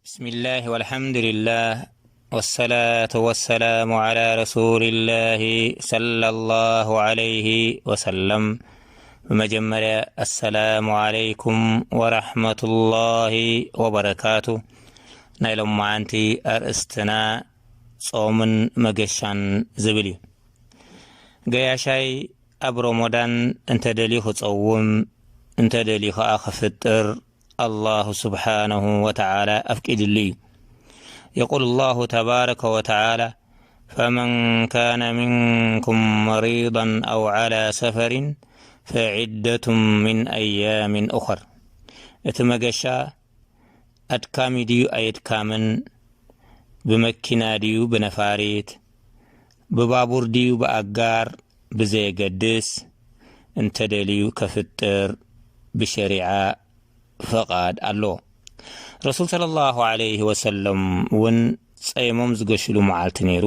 بسم الله والحمد لله والصلاة والسلام على رسول الله صلى الله عليه وسلم. ብመጀመርያ ኣሰላሙ ዓለይኩም ወራሕመቱላሂ ወበረካቱ። ናይ ሎማዓንቲ ኣርእስትና ጾምን መገሻን ዝብል እዩ። ገያሻይ ኣብ ሮሞዳን እንተ ደልዩ ክጸውም፣ እንተ ደልዩ ኸኣ ክፍጥር ኣላሁ ስብሓነሁ ወተዓላ ኣፍቂድሉ እዩ። የቁል ኣላሁ ተባረከ ወተዓላ፣ ፈመን ካነ ሚንኩም መሪዳን ኣው ዓላ ሰፈሪን ፈዒደቱን ሚን ኣያሚን ኡኸር። እቲ መገሻ ኣድካሚ ድዩ ኣየድካምን፣ ብመኪና ድዩ ብነፋሪት፣ ብባቡር ድዩ ብኣጋር ብዘየገድስ፣ እንተ ደልዩ ከፍጥር ብሸሪዓ ፈቓድ ኣለዎ። ረሱል ሰለላሁ ዓለይሂ ወሰለም እውን ጸይሞም ዝገሽሉ መዓልቲ ነይሩ።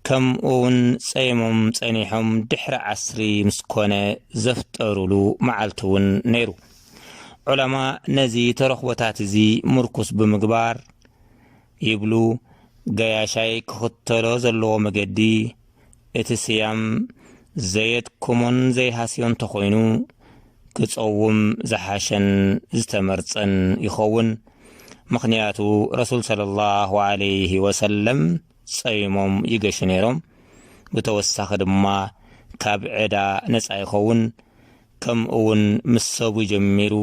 ከምኡ እውን ጸይሞም ጸኒሖም ድሕሪ ዓስሪ ምስ ኮነ ዘፍጠሩሉ መዓልቲ እውን ነይሩ። ዑለማ ነዚ ተረኽቦታት እዚ ምርኩስ ብምግባር ይብሉ፣ ገያሻይ ክኽተሎ ዘለዎ መገዲ እቲ ስያም ዘየድክሞን ዘይሃስዮን ተኾይኑ ክጸውም ዝሓሸን ዝተመርጸን ይኸውን። ምኽንያቱ ረሱል ሰለላሁ ዓለይሂ ወሰለም ጸይሞም ይገሹ ነይሮም። ብተወሳኺ ድማ ካብ ዕዳ ነጻ ይኸውን። ከምኡ እውን ምስ ሰቡ ጀሚሩ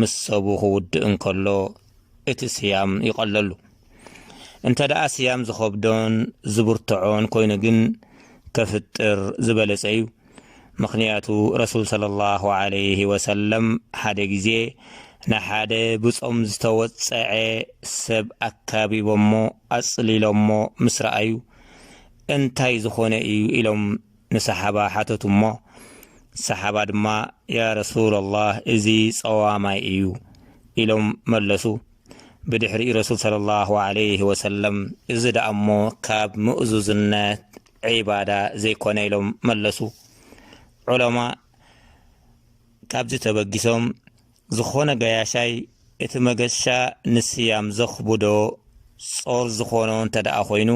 ምስ ሰቡ ክውድእ እንከሎ እቲ ስያም ይቐለሉ። እንተ ደኣ ስያም ዝኸብዶን ዝብርትዖን ኮይኑ ግን ከፍጥር ዝበለጸ እዩ። ምኽንያቱ ረሱል ሰለላሁ ዓለይሂ ወሰለም ሓደ ግዜ ንሓደ ብጾም ዝተወጸዐ ሰብ ኣካቢቦሞ ኣጽሊሎሞ ምስ ረኣዩ፣ እንታይ ዝኾነ እዩ ኢሎም ንሰሓባ ሓተቱ እሞ፣ ሰሓባ ድማ፣ ያ ረሱለላህ፣ እዚ ጸዋማይ እዩ ኢሎም መለሱ። ብድሕሪኡ ረሱል ሰለላሁ ዓለይሂ ወሰለም፣ እዚ ደኣ እሞ ካብ ምእዙዝነት ዒባዳ ዘይኮነ ኢሎም መለሱ። ዑለማ ካብዚ ተበጊሶም፣ ዝኾነ ገያሻይ እቲ መገሻ ንስያም ዘኽብዶ ጾር ዝኾኖ እንተ ደኣ ኮይኑ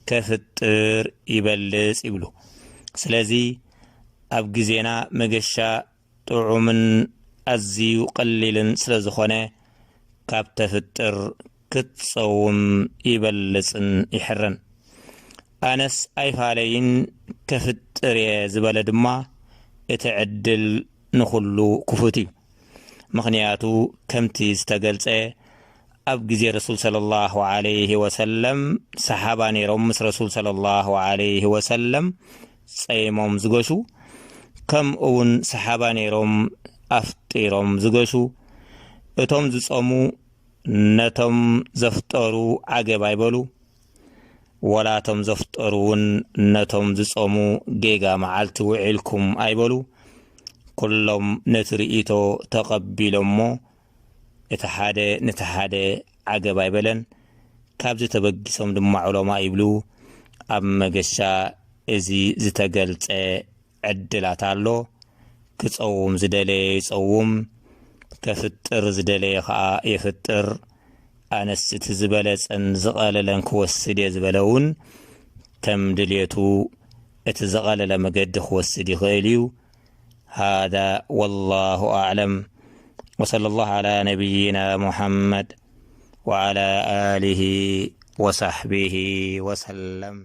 ከፍጥር ይበልጽ ይብሉ። ስለዚ ኣብ ግዜና መገሻ ጥዑምን ኣዝዩ ቀሊልን ስለ ዝኾነ ካብ ተፍጥር ክትጸውም ይበልጽን ይሕረን። ኣነስ ኣይፋለይን ከፍጥር እየ ዝበለ ድማ እቲ ዕድል ንኹሉ ክፉት እዩ። ምኽንያቱ ከምቲ ዝተገልጸ ኣብ ግዜ ረሱል ሰለላሁ ዓለይሂ ወሰለም ሰሓባ ነይሮም ምስ ረሱል ሰለላሁ ዓለይሂ ወሰለም ጸይሞም ዝገሹ፣ ከምኡ እውን ሰሓባ ነይሮም ኣፍጢሮም ዝገሹ። እቶም ዝጸሙ ነቶም ዘፍጠሩ ዓገብ ኣይበሉ፣ ወላ እቶም ዘፍጠሩ እውን ነቶም ዝጸሙ ጌጋ መዓልቲ ውዒልኩም ኣይበሉ። ኩሎም ነቲ ርእይቶ ተቐቢሎሞ፣ እቲ ሓደ ነቲ ሓደ ዓገብ ኣይበለን። ካብዚ ተበጊሶም ድማ ዑለማ ይብሉ፣ ኣብ መገሻ እዚ ዝተገልጸ ዕድላት ኣሎ። ክጸውም ዝደለየ ይጸውም፣ ከፍጥር ዝደለየ ኸኣ የፍጥር። ኣነስ እቲ ዝበለጸን ዝቐለለን ክወስድ እየ ዝበለ እውን ከም ድልየቱ እቲ ዝቐለለ መገዲ ክወስድ ይኽእል እዩ። هذا والله أعلم، وصلى الله على نبينا محمد وعلى آله وصحبه وسلم.